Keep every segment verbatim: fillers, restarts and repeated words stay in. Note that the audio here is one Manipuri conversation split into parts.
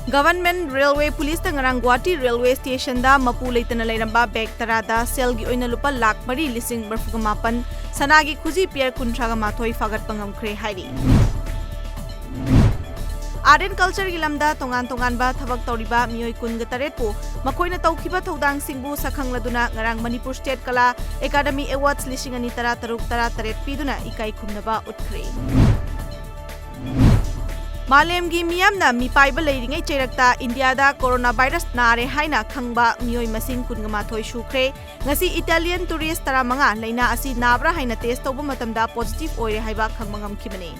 Government Railway Police ꯇ ꯉꯔꯥꯡ ꯒꯨꯋꯥꯍꯥꯇꯤ Railway Station ꯗ ꯃꯄꯨ ꯂꯩꯇꯅ ꯂꯩꯔꯝꯕ bag ꯇꯔꯥꯗ ꯁꯦꯜꯒꯤ ꯑꯣꯏꯅ ꯂꯨꯄꯥ ꯂꯥꯈ ꯃꯔꯤ ꯂꯤꯁꯤꯡ ꯃꯔꯤꯐꯨꯒ ꯃꯥꯄꯟ, ꯁꯅꯥꯒꯤ ꯈꯨꯖꯤ pair ꯀꯨꯟꯊ꯭ꯔꯥꯒ ꯃꯥꯊꯣꯏ ꯐꯥꯒꯠꯄ ꯉꯝꯈ꯭ꯔꯦ ꯍꯥꯏꯔꯤ꯫ Art and Culture ꯒꯤ ꯂꯝꯗ ꯇꯣꯉꯥꯟ ꯇꯣꯉꯥꯟꯕ ꯊꯕꯛ ꯇꯧꯔꯤꯕ ꯃꯤꯑꯣꯏ ꯀꯨꯟꯒ ꯇꯔꯦꯠꯄꯨ ꯃꯈꯣꯏꯅ ꯇꯧꯈꯤꯕ ꯊꯧꯗꯥꯡꯁꯤꯡꯕꯨ ꯁꯛꯈꯪꯂꯗꯨꯅ ꯉꯔꯥꯡ Manipur State Kala Academy Awards ꯂꯤꯁꯤꯡ ꯑꯅꯤ ꯇꯔꯥ ꯇꯔꯨꯛ ꯇꯔꯥ ꯇꯔꯦꯠ ꯄꯤꯗꯨꯅ ꯏꯀꯥꯏ ꯈꯨꯝꯅꯕ ꯎꯠꯈ꯭ꯔꯦ꯫ ꯃꯥꯂꯦꯝꯒꯤ ꯃꯤꯌꯥꯝꯅ ꯃꯤꯄꯥꯏꯕ ꯂꯩꯔꯤꯉꯩ ꯆꯩꯔꯛꯇ ꯏꯟꯗꯤꯌꯥꯗ corona virus ꯅꯥꯔꯦ ꯍꯥꯏꯅ ꯈꯪꯕ ꯃꯤꯑꯣꯏ ꯃꯁꯤꯡ ꯀꯨꯟꯒ ꯃꯥꯊꯣꯏ ꯁꯨꯈ꯭ꯔꯦ꯫ ꯉꯁꯤ Italian tourist ꯇꯔꯥꯃꯉꯥ ꯂꯥꯏꯅꯥ ꯑꯁꯤ ꯅꯥꯕ꯭ꯔꯥ ꯍꯥꯏꯅ test ꯇꯧꯕ ꯃꯇꯝꯗ positive ꯑꯣꯏꯔꯦ ꯍꯥꯏꯕ ꯈꯪꯕ ꯉꯝꯈꯤꯕꯅꯤ꯫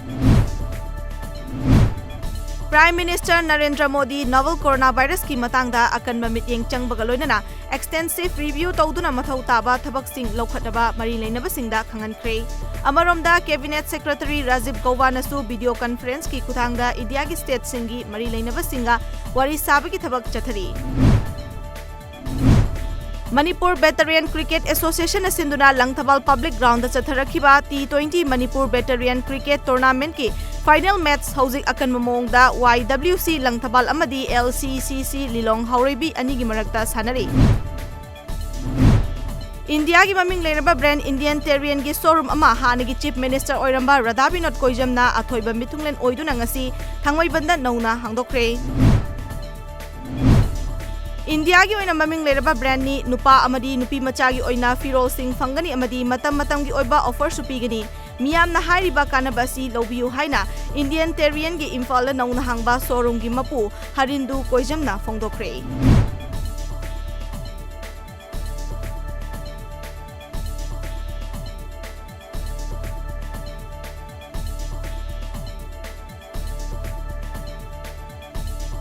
Prime Minister Narendra Modi novel coronavirus ꯀꯤ ꯃꯇꯥꯡꯗ ꯑꯀꯟꯕ ꯃꯤꯠꯌꯦꯡ ꯆꯪꯕꯒ ꯂꯣꯏꯅꯅ extensive review ꯇꯧꯗꯨꯅ ꯃꯊꯧ ꯇꯥꯕ ꯊꯕꯛꯁꯤꯡ ꯂꯧꯈꯠꯅꯕ ꯃꯔꯤ ꯂꯩꯅꯕꯁꯤꯡꯗ ꯈꯪꯍꯟꯈ꯭ꯔꯦ꯫ ꯑꯃꯔꯣꯝꯗ, Cabinet Secretary Rajiv Gauba ꯅꯁꯨ video conference ꯀꯤ ꯈꯨꯠꯊꯥꯡꯗ ꯏꯟꯗꯤꯌꯥꯒꯤ state ꯁꯤꯡꯒꯤ ꯃꯔꯤ ꯂꯩꯅꯕꯁꯤꯡꯒ ꯋꯥꯔꯤ ꯁꯥꯕꯒꯤ ꯊꯕꯛ ꯆꯠꯊꯔꯤ꯫ Manipur Veterinary Cricket Association ꯅ ꯁꯤꯟꯗꯨꯅ ꯂꯪꯊꯕꯥꯜ Public Ground ꯗ ꯆꯠꯊꯔꯛꯈꯤꯕ T twenty Manipur Veterinary Cricket Tournament ꯀꯤ final match ꯍꯧꯖꯤꯛ ꯑꯀꯟꯕ ꯃꯑꯣꯡꯗ Y W C ꯂꯪꯊꯕꯥꯜ ꯑꯃꯗꯤ L C C C ꯂꯤꯂꯣꯡ ꯍꯥꯎꯔꯩꯕꯤ ꯑꯅꯤꯒꯤ ꯃꯔꯛꯇ ꯁꯥꯟꯅꯔꯤ꯫ ꯏꯟꯗꯤꯌꯥꯒꯤ ꯃꯃꯤꯡ ꯂꯩꯔꯕ brand Indian Terrier ꯒꯤ showroom ꯑꯃ ꯍꯥꯟꯅꯒꯤ Chief Minister ꯑꯣꯏꯔꯝꯕ ꯔꯥꯙꯥ ꯕꯤꯅꯣꯗ ꯀꯣꯏꯖꯝꯅ ꯑꯊꯣꯏꯕ ꯃꯤꯊꯨꯡꯂꯦꯟ ꯑꯣꯏꯗꯨꯅ ꯉꯁꯤ ꯊꯥꯡꯃꯩꯕꯟꯗ ꯅꯧꯅ ꯍꯥꯡꯗꯣꯛꯈ꯭ꯔꯦ꯫ ꯏꯟꯗꯤꯌꯥꯒꯤ ꯑꯣꯏꯅ ꯃꯃꯤꯡ ꯂꯩꯔꯕ brand ꯅꯤ, ꯅꯨꯄꯥ ꯑꯃꯗꯤ ꯅꯨꯄꯤ ꯃꯆꯥꯒꯤ ꯑꯣꯏꯅ ꯐꯤꯔꯣꯜꯁꯤꯡ ꯐꯪꯒꯅꯤ ꯑꯃꯗꯤ ꯃꯇꯝ ꯃꯇꯝꯒꯤ ꯑꯣꯏꯕ offer ꯁꯨ ꯄꯤꯒꯅꯤ꯫ ꯃꯤꯌꯥꯝꯅ ꯍꯥꯏꯔꯤꯕ ꯀꯥꯟꯅꯕ ꯑꯁꯤ ꯂꯧꯕꯤꯌꯨ ꯍꯥꯏꯅ Indian Terrier ꯒꯤ ꯏꯝꯐꯥꯜꯗ ꯅꯧꯅ ꯍꯥꯡꯕ showroom ꯒꯤ ꯃꯄꯨ ꯍꯔꯤꯟꯗꯨ ꯀꯣꯏꯖꯝꯅ ꯐꯣꯡꯗꯣꯛꯈ꯭ꯔꯦ꯫